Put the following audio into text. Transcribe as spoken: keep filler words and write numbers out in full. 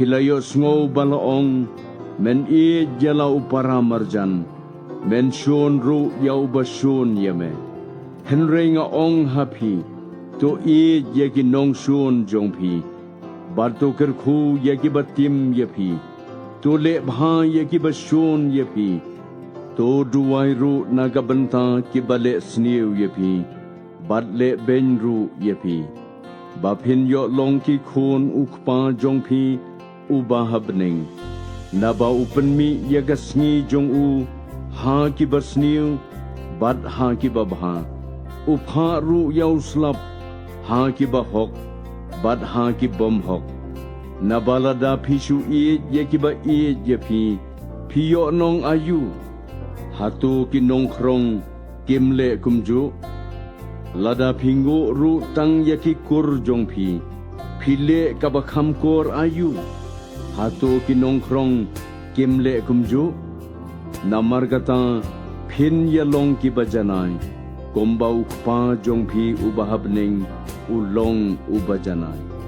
Phi la ïohsngew ba la ong, men ïeit ïa la u paramarjan, men shun ruh ïa uba shun ïa me. Hynrei nga ong ha phi, to ïeit ïa ki nongshun jong phi, bad to kyrkhu ïa kiba tim ïa phi, to leh bha ïa kiba shun ïa phi, to duwai ruh na ka bynta kiba leh sniew ïa phi bad leh beiñ ruh ïa phi, ba phin ïoh long ki khun u Kpa jong phi uba ha bneng. Naba u pynmih ïa ka sngi jong u ha kiba sniew bad ha kiba bha, u phah ruh ïa u slap ha kiba hok bad ha ki bym hok. Naba lada phi shu ïeit ïa kiba ïeit ïa phi, phi ïoh nong aïu? Hato ki nongkhrong kim leh kumjuh? Lada phi nguh ruh tang ïa ki kur jong phi, phi leh kaba kham kor aïu? Hato ki nongkhrong kim leh kumjuh? Namar kata, phin ïa long kiba janai, kumba u Kpa jong phi uba ha bneng u long uba janai.